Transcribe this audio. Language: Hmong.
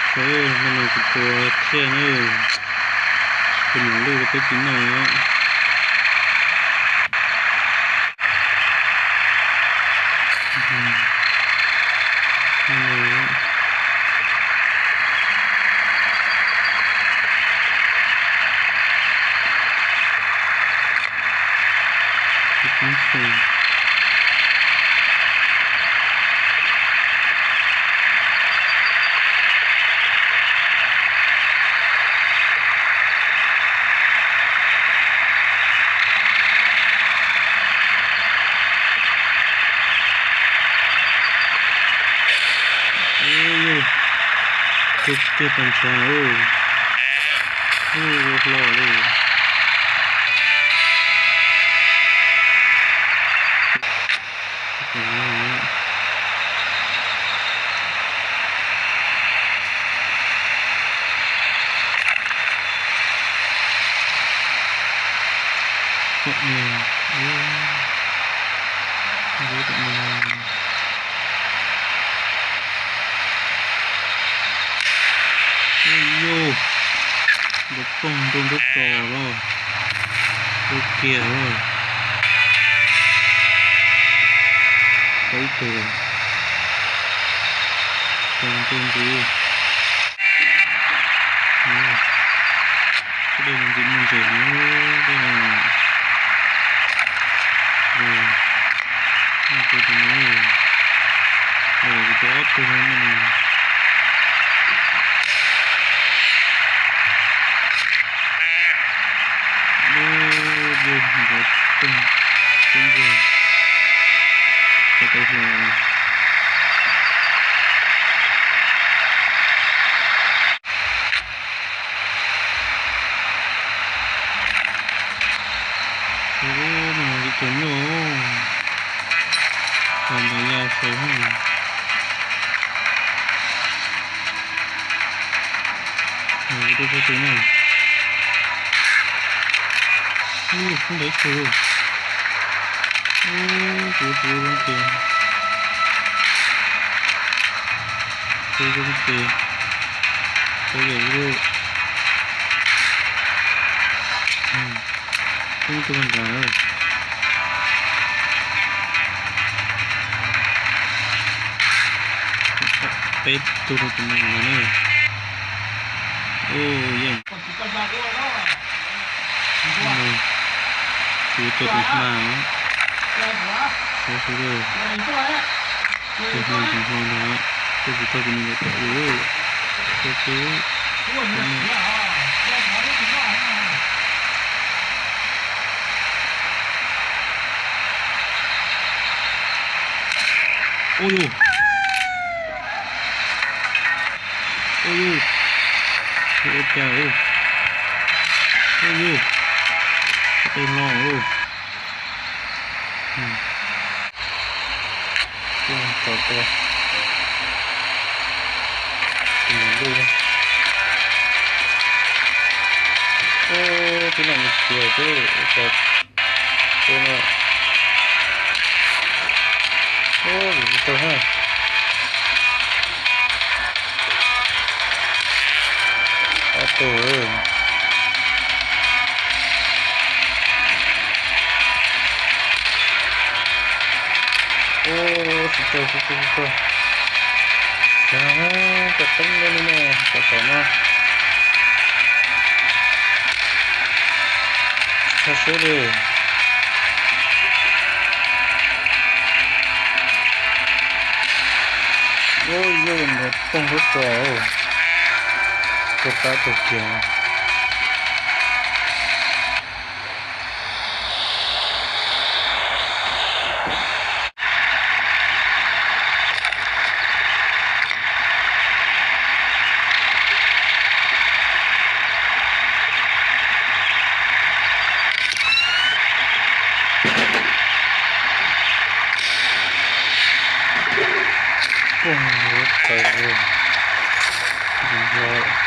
Hnub no kuv tua tsiaj na, tus niam lwj rau peb tsis noj. Tus tiag pas ntsha, ub, ua hlo li. Yog, nkawd ploog nroo nruab tsos los, nroo kiag los. Tau ib tug, tau nroo ntxiv. Tus dej ntxim muaj ntses no, dej no. Tus no, tus no, ob tug no. Ub, yog nkawd ploog, ploog nroo, tau hlo. Ub, no yog tus nyuj, los ntawd ya saud. Tus no, ub, ntawd ib tug. Ub, kuv tus zoo ces, tus zoo ces, tus yawm ub. Ub, tus nrad. Peb tug rau tus no na. Ub, yeej. Kuv tua tus hma, tus hma, tus hma ntawd, tus hma ntawd, tus hma ntawd, tus hma ntawd. Ub yus, ub yus, ua cas, ub yus, tej no, ub, tau tua, tus niam lwj, ub, tib no nws tiag xwb, ub, tus no, ub, tsis tau na. Ob tug. Ub, tsis tau, tsis tau, tsis tau. Tsis tau, koj teeb li no, tom tom no. Tsis tshua siab li. Ub, yog nkawd ploog lub tso, tus qab tus kiag. Poob lub qab, ntoo hlo.